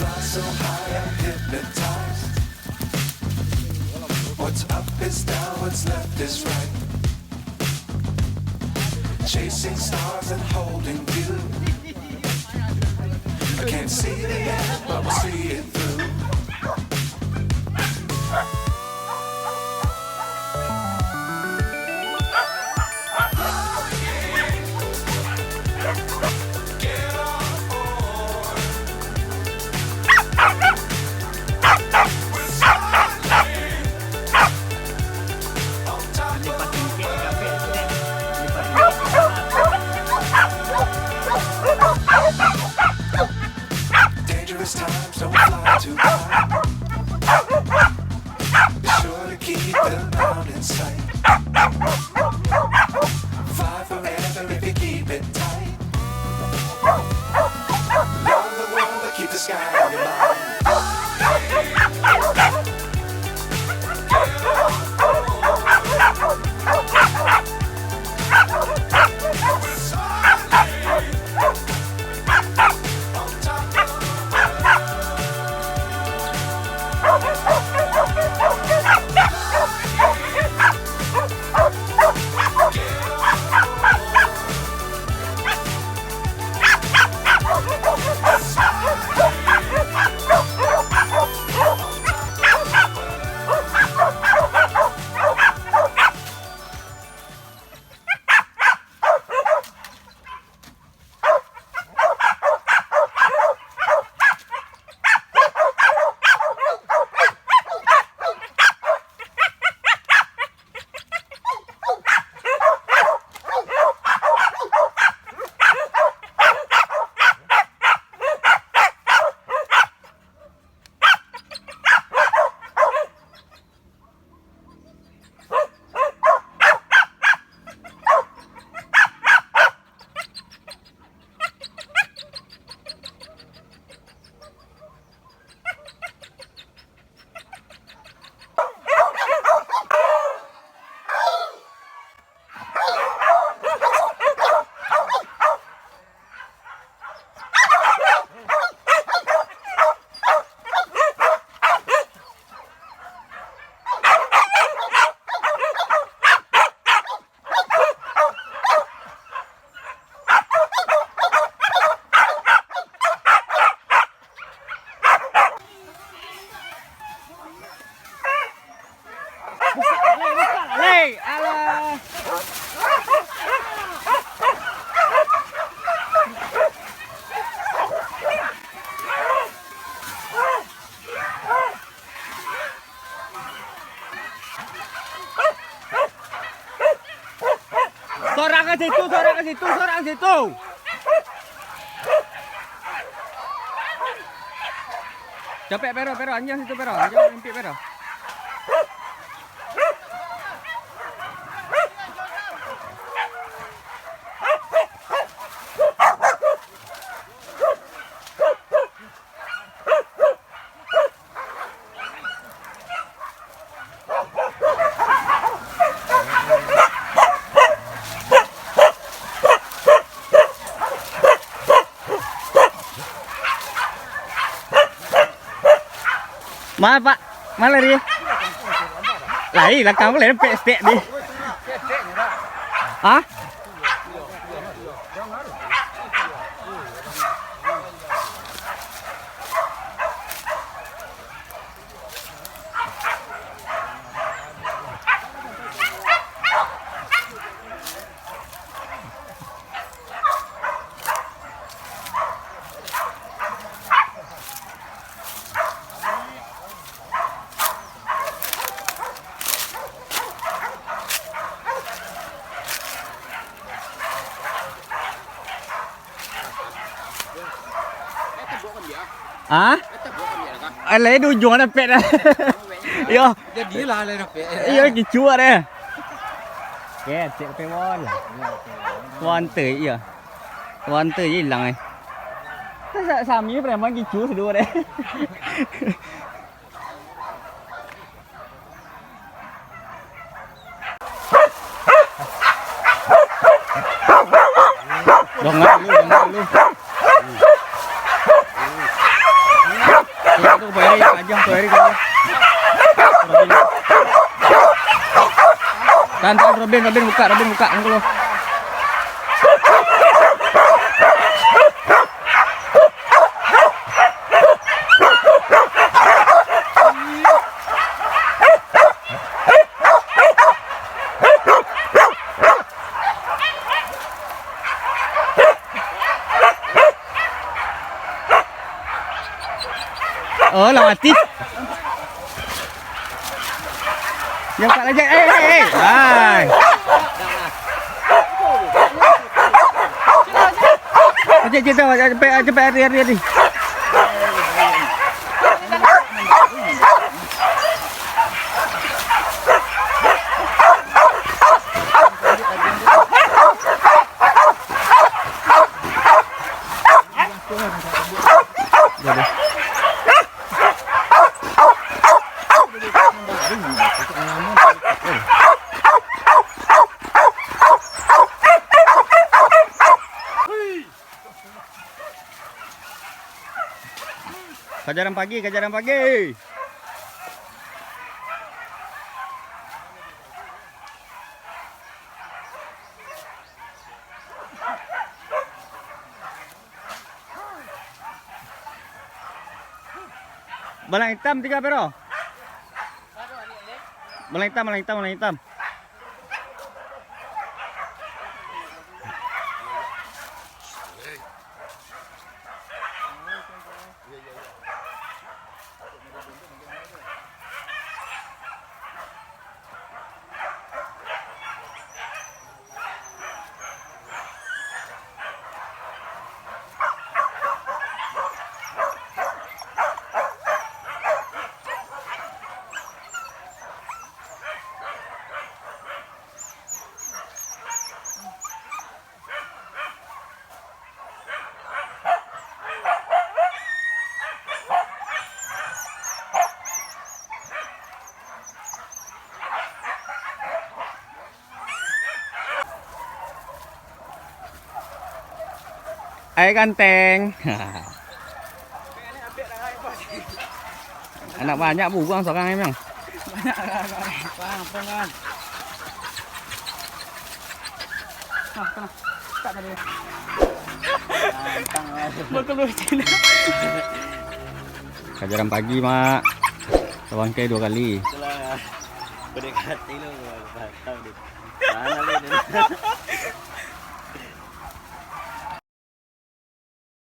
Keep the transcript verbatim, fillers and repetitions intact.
Fly so high, I'm hypnotized. What's up is down, what's left is right. Chasing stars and holding you. I can't see the end, but we'll see it through. Dangerous times, don't fly too high. Be sure to keep the ground in sight. Fly forever if you keep it tight. Love the world, but keep the sky in your mind. Hei, alah. Sorang ka situ, sorang ka situ, sorang ka situ. Capek, Pero, Pero, anjiang situ, Pero. Anjiang impik, Pero. Ma, Pak? Ma lari? Lai, lakang ko lai dapek stek di. Hah? Hah? Alah, di ujuang dapek dah. Yo. Jadilah, alah, dapek. Iyo, kicuak deh. Oke, cek pe wall. Wante, iyo. Wante ilang, eh. Sa-, sami preman kicu sadua deh. Dongan lu, dongan lu. Tuh, tuh, Pak Eri, pajang, tuh, Eri, pajang. Robin. Tahan, tahan, Robin, Robin, buka, Robin, buka, tunggu lu. Oh, lah mati. Yang tak lajak, eh, eh, eh. Hai. Cepat, cepat, cepat, cepat, hari, hari, hari. Kajaran pagi, kajaran pagi. Balang itam tiga pero. Balang itam, balang itam, balang itam. Hai ganteng. Anak banyak buruang sorang emang. Banyak lah, kawan. Bang, apa, kawan? Nah, kena. Tak tadi. Ganteng lah. Kajaran pagi, Mak. Sabangkai dua kali. Itulah. Pedek hati lu, Bang. Tahu deh. Mana lu?